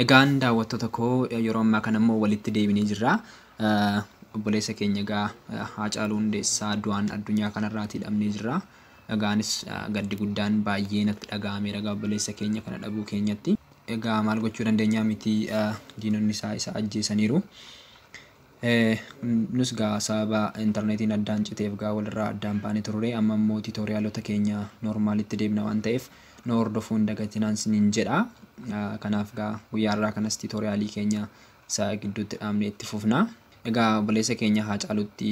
Egaan daawwattoota koo yeroo ammaa kana immoo walitti deebinee jirra. Obboleessa keenya egaa Haacaaluu Hundeessaa du'aan addunyaa kanarraatii dhabnee jirra. Egaanis gaddi guddaan baay'ee natti dhaga'ameera egaa obboleessa keenya kana dhabuu keenyatti. Egaa maal gochuu dandeenya miti, diinonni isaa isa ajjeesaniiru. Nus gaa sababa intarneetiin addaan citeef gaa walirraa addaan baanee turre, amma immoo tiitoriyaalota keenya noormaalitti deebina waan ta'eef nu hordofuu hin dagatinaan siniin jedha. Kanaaf gaa guyyaa har'aa kanas tiitoriyaalii keenya isa gidduutti dhaabnee itti fufna. Egaa obboleessa keenya Haacaalutti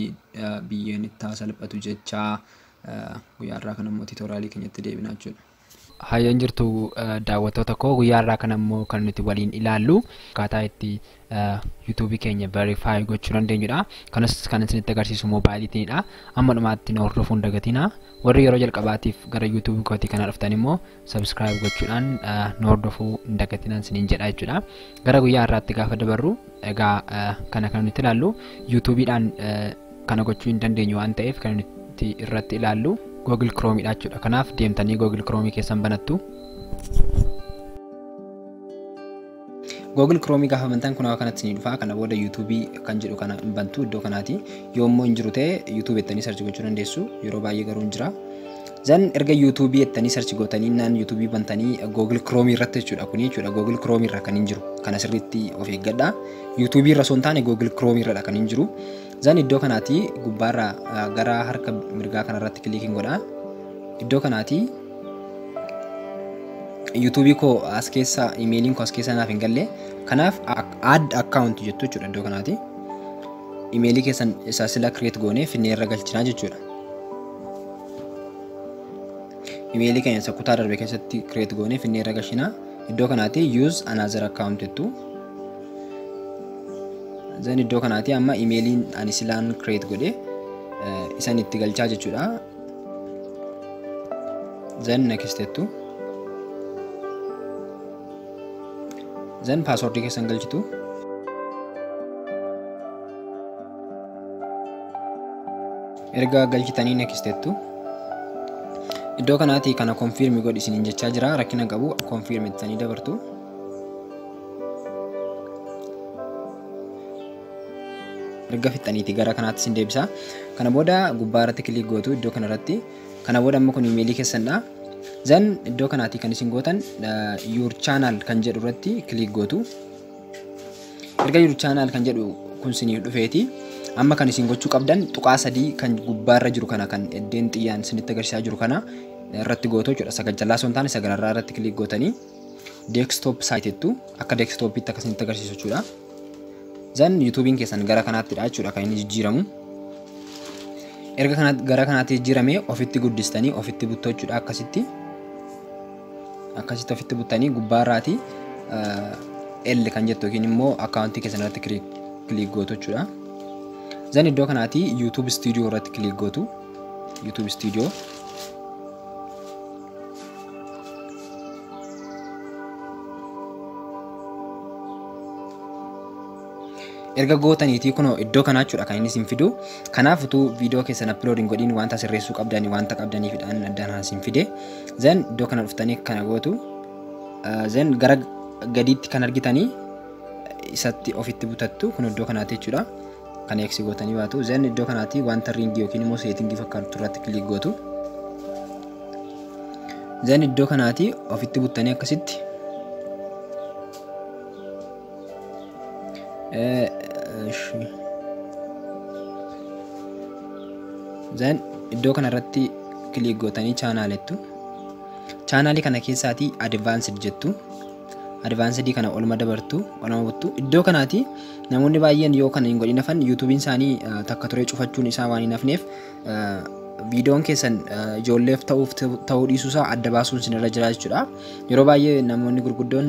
biyyeen itti haa salphatu jechaa guyyaa har'aa kana immoo tiitoriyaalii keenyatti deebina jechuudha. Hayyaan jirtu daawwattoota koo, guyyaa har'aa kana immoo kan nuti waliin ilaallu akkaataa itti yuutuubii keenya verify gochuu dandeenyudha. Kanas kan isinitti agarsiisu moobaayiliitiinidha. Amma dhumaatti nu hordofuu hin dagatinaa. Warri yeroo jalqabaatiif gara yuutuubii kootii kana dhuftan immoo subscribe gochuudhaan nu hordofuu hin dagatinaa isiniin jedha jechuudha. Gara guyyaa har'aatti gaafa dabarru egaa kana kan nuti ilaallu yuutuubiidhaan kana gochuu hin dandeenyu waan ta'eef kan nuti irratti ilaallu Google Chrome dha jechuudha. Kanaaf deemtanii Google Chrome keessan banattu. Google Chrome gaafa bantan kun kanatti isinii dhufa. Kana booda YouTube kan jedhu kana hin bantu iddoo kanaati. Yoo immoo hin jiru ta'e YouTube jettanii search gochuu dandeessu. Yeroo baay'ee garuu hin jira. Zan erga YouTube jettanii search gootanii naan YouTube bantanii Google Chrome irratti jechuudha kuni jechuudha. Google Chrome irra kan hin jiru. Kana sirriitti of eeggadha. YouTube irra osoo hin taane Google Chrome irradha kan hin jiru. Zan iddoo kanaati gubbaarra gara harka mirgaa kanarratti kiliikiin godha. Iddoo kanaati YouTube koo as keessa imeeliin koo as keessa naaf hin galle. Kanaaf add account jettu jechuudha iddoo kanaati. Imeelii keessan isa sila create goonee finnee irra galchinaa jechuudha. Imeelii keenya isa kutaa darbe keessatti create goonee finnee irra galchinaa. Iddoo kanaati use another account jettu. Zan iddoo kanaati amma imeeliin ani silaan create godhe isan itti galchaa jechuudha. Zan next jettu. Zan paaswordii keessan galchitu. Erga galchitanii next jettu. Iddoo kanaati kana confirm godhi isiniin jechaa jira. Rakkina qabu confirm jettanii dabartu. Erga fixxaniiti gara kanaatti isin deebisa. Kana booda gubbaa irratti kilik gootu iddoo kanarratti. Kana booda amma kun imeelii keessanidha. Zan iddoo kanaati kan isin gootan your channel kan jedhu irratti kilik gootu. Erga your channel kan jedhu kun isiniif dhufeeti. Amma kan isin gochuu qabdan tuqaa sadii kan gubbaarra jiru kana kan eddeen xiyyaan isinitti agarsiisaa jiru kana irratti gootu jechuudha. Sagajjallaa osoo hin taane sagararraa irratti kilik gootanii desktop site jettu akka desktopitti akka isinitti agarsiisu jechuudha. Zan yuutuubiin keessan gara kanaattidha jechuudha kan inni jijjiiramu. Erga gara kanaatti jijjiiramee ofitti guddistanii ofitti buttu jechuudha akkasitti. Akkasitti ofitti buttanii gubbaarraati L kan jettu yookiin immoo akkaawuntii keessan irratti kilik gootu jechuudha. Zan iddoo kanaati YouTube Studio irratti kilik gootu. YouTube Studio. Erga gootaniitii kunoo iddoo kanaa jechuudha kan inni isin fidu. Kanaaf utuu viidiyoo keessan upload hin godhiin wanta sirreessuu qabdanii wanta qabdaniifidhaan addaan haa isin fide. Zan iddoo kana dhuftanii kana gootu. Zan gara gadiitti kan argitanii isatti ofitti butattu kun iddoo kanaatti jechuudha. Kan eeksi gootanii baatu. Zan iddoo kanaatti wanta ringii yookiin immoo seetingii fakkaatu irratti kilik gootu. Zan iddoo kanaatti ofitti buttanii akkasitti Zan iddoo kanarratti kilik gootanii chaanaalettu. Chaanaalii kana keessaatii advanced jettu. Advanced kana olma dabartu, olma buttu. Iddoo kanaati namoonni baay'een yoo kana hin godhin hafan yuutuubiin isaanii takka turee cufachuun isaa waan hin hafneef viidiyoon keessan ijoolleef ta'uuf ta'uu dhiisuu isaa adda baasuun isinirra jira jechuudha. Yeroo baay'ee namoonni gurguddoon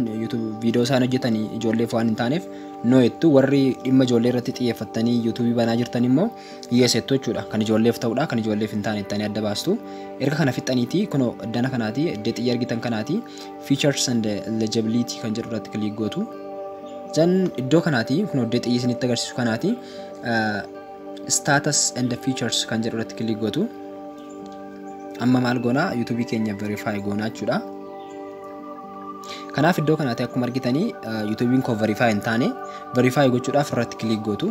viidiyoo isaan hojjetan ijoolleef waan hin taaneef no jettu. Warri dhimma ijoollee irratti xiyyeeffattanii yuutuubii banaa jirtan immoo yes jettu jechuudha. Kan ijoolleef ta'uudha, kan ijoolleef hin taane jettanii adda baastu. Erga kana fixxaniiti kunoo iddana kanaati, iddoo xiyya argitan kanaati features and eligibility kan jedhu irratti kilik gootu. Zan iddoo kanaati kunoo iddoo xiyyi isinitti agarsiisu kanaati status and features kan jedhu irratti kilik gootu. Amma maal goonaa yuutuubii keenya verify goonaa jechuudha. Kanaaf iddoo kanaatti akkuma argitanii YouTube'n koo verify hin taane, verify gochuudhaaf irratti click gootu.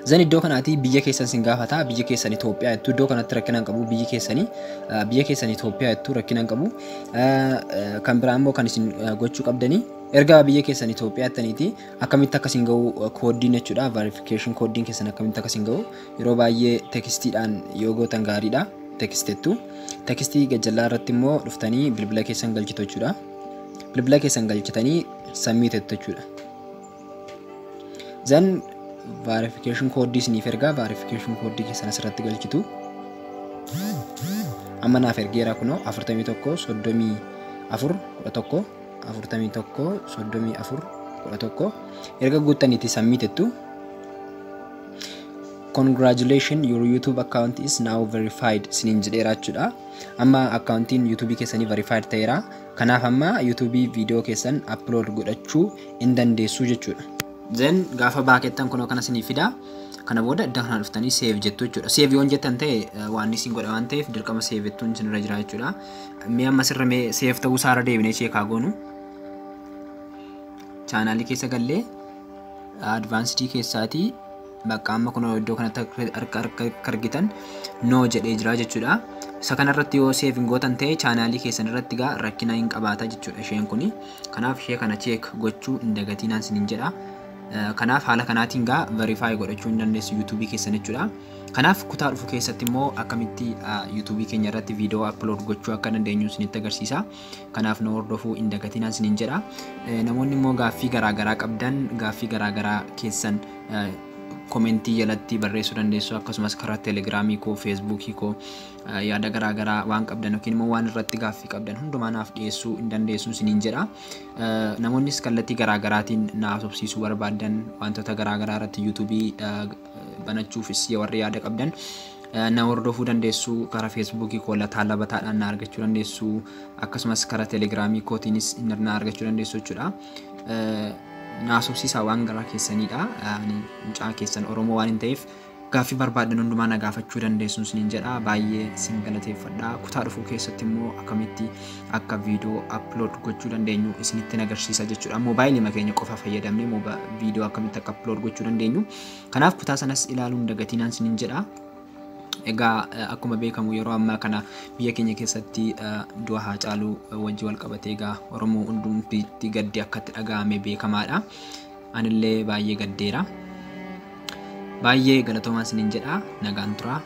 Zan iddoo kanaatti biyya keessan sin gaafata, biyya keessan Itoophiyaa jettu. Iddoo kanatti rakkina hin qabu, biyyi keessanii biyya keessan Itoophiyaa jettu, rakkina hin qabu. Kan biraa immoo kan isin gochuu qabdanii, erga biyya keessan Itoophiyaa jettaniiti akkamitti akka isin ga'u kooddiin jechuudha, verification kooddiin keessan akkamitti akka isin ga'u yeroo baay'ee tekstiidhaan yoo gootan gaariidha. Tekstettu tekstii gajjallaa irratti immoo dhuftanii bilbila keessan galchitu jechuudha. Bilbila keessan galchitanii submit jettu jechuudha. Zan verification kooddii isiniif ergaa, verification kooddii keessan asirratti galchitu. Amma naaf ergeera kunoo, 41 34 11, 41 34 11. Erga guuttaniiti submit jettu. "Congratulations, your YouTube account is now verified" isiniin jedheera jechuudha. Amma akkaawuntiin YouTube keessanii verified ta'eera. Kanaaf amma YouTube viidiyoo keessan upload godhachuu hin dandeessu jechuudha. Then gaafa baakettan kunoo kana isinii fida. Kana booda iddoo kana dhuftanii save jettu jechuudha. Save yoon jettan ta'e waan isin godha waan ta'eef dirqama save jettuun isinirra jira jechuudha. Mee amma sirra mee save ta'uu isaarra deebinee check goonu. Chaanaalii keessa gallee advanced keessaatii bakka amma kun iddoo kanatti harka argitan no jedhee jira jechuudha. Isa kanarratti yoo save hin gootan ta'e chaanaalii keessan irratti gaa rakkina hin qabaata jechuudha isheen kuni. Kanaaf ishee kana check gochuu hin dagatinaan isiniin jedha. Kanaaf haala kanaatiin gaa verify godhachuu hin dandeessu YouTube keessan jechuudha. Kanaaf kutaa dhufu keessatti immoo akkamitti YouTube keenya irratti viidiyoo upload gochuu akka dandeenyu isinitti agarsiisa. Kanaaf nu hordofuu hin dagatinaan isiniin jedha. Namoonni immoo gaaffii garaagaraa qabdan gaaffii garaagaraa keessan komentii jalatti barreessuu dandeessu, akkasumas karaa teelegiraamii koo, feesbuukii koo yaada garaagaraa waan qabdan yookiin immoo waan irratti gaaffii qabdan hundumaa naaf dhiyeessuu hin dandeessu isiniin jedha. Namoonnis kallattii garaagaraatiin naaf haasofsiisuu barbaadan, wantoota garaagaraa irratti yuutuubii banachuufis warri yaada qabdan na hordofuu dandeessu. Karaa feesbuukii koo Lataa Labataadhaan na argachuu dandeessu, akkasumas karaa teelegiraamii kootiinis na argachuu dandeessu jechuudha. Naasofsiisaa waan garaa keessanidha. Ani mucaa keessan Oromoo waan hin ta'eef gaaffii barbaadan hundumaa na gaafachuu dandeessu isiniin jedha. Baay'ee isin galateeffadha. Kutaa dhufuu keessatti immoo akkamitti akka viidiyoo upload gochuu dandeenyu isinitti agarsiisa jechuudha. Moobaayilii keenya qofa fayyadamnee viidiyoo akkamitti akka upload gochuu dandeenyu. Kanaaf kutaa sanas ilaaluun dagatinaan isiniin jedha. Egaa akkuma beekamu yeroo ammaa kana biyya keenya keessatti du'a Haacaaluu wajji wal qabatee egaa Oromoo hundumtiitti gaddi akkatti dhaga'ame beekamaadha. Anillee baay'ee gaddeera. Baay'ee galatoomaa isiniin jedha. Nagaan turaa.